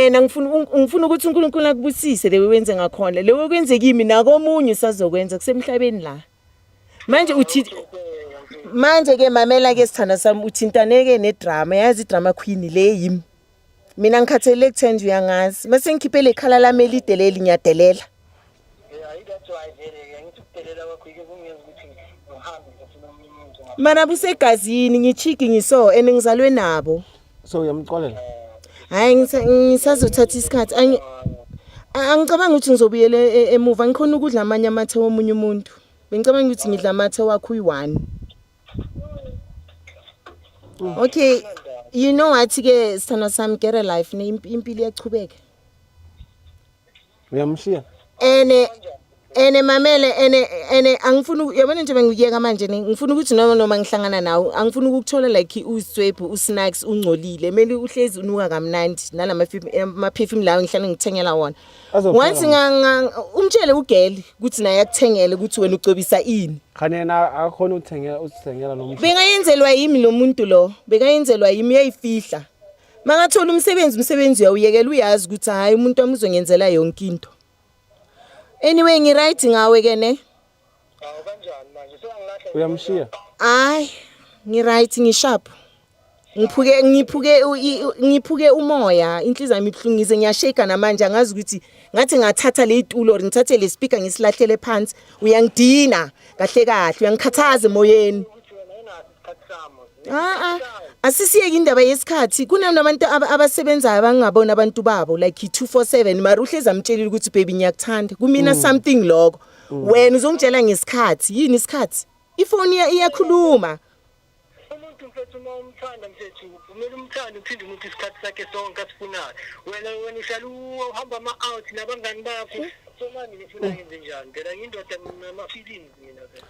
Wena ngifuna ukuthi uNkulunkulu akubusise le wenze ngakhona. Le okwenze kimi nakomunye usazokwenza kusemhlabeni la. Manje uthi manje ke, mamela ke, sithanda sami, uthintaneke nedrama, yazi, idrama queen le yimi. Mina ngikhathelele kutheni uyangazi. Mase ngikhiphe le khala lami elide leli, ngiyadelela. Hayi, that's why vele-ke ngithi ukudelela kwakho ike kungenza ukuthi ngihambe ngizofuna omunye umuntu. Mana busegazini, ngichigi ngiso and ngizalwe nabo. So uyamxolela? Hayi, ngisazothatha isikhathi. Angicabanga ukuthi ngizobuyela emuva. Ngikhona ukudla amanye amathe womunye umuntu. Bengicabanga ukuthi ngidla amathe wakho uyi-one. Okay, you know what ke, sithando sami, get a life ne, impilo iyachubeka. Uyamshiya? Ene mamele, ene angifuni uyabona nje bengikuyeka manje ne, ngifuna ukuthi noma ngihlangana nawe, angifuni ukukuthola like uswebhu, usnacks, ungcolile. Kumele uhlezi unuka kamnandi nalama ama-perfume lawo ngihlale ngikuthengela wona. Azophela. Once umtshele ugeli ukuthi naye akuthengele, ukuthi wena ucobisa ini. Khani yena akakhona ukuthengela, usithengela lo muntu? Bengayenzelwa yimi lo muntu lo, bekayenzelwa yimi. Uyayifihla, mangathola umsebenzi, umsebenzi uyawuyekela. Uyazi ukuthi hhayi, umuntu wami uzongenzela yonke into. Anyway, ngi-right ngawe ke ne. Hawu, kanjani manje, sewangilahla? Uyamshiya? Hayi, ngi-right, ngisharp. Ngiphuke umoya, inhliziyo yami ibuhlungu, ngize ngiyashake namanje. Angazi ukuthi ngathi ngathatha le itulo or ngithathe le speaker ngisilahlele phansi. Uyangidina kahle kahle, uyangikhathaza emoyeni. Ukuthi wena unaso isikhathi sami. Ah ah, asisiyeke indaba yesikhathi. Kunabantu abasebenzayo abangabona abantu babo like 247, mara uhlezi amtshelile ukuthi, "Baby, ngiyakuthanda." Kumina something lokho. Wena uzongitshela ngesikhathi yini? Isikhathi, ifoni iyakhuluma. Umuntu, mfethu, uma umthanda, mfethu, kumele umthande, uphinde umuntu isikhathi sakhe sonke asifunayo. Wena uhlala uhamba ama-out nabangani bakho. So manje ngifuna ngenze njani? Phela ngiyindoda, nama-feelings mina phela.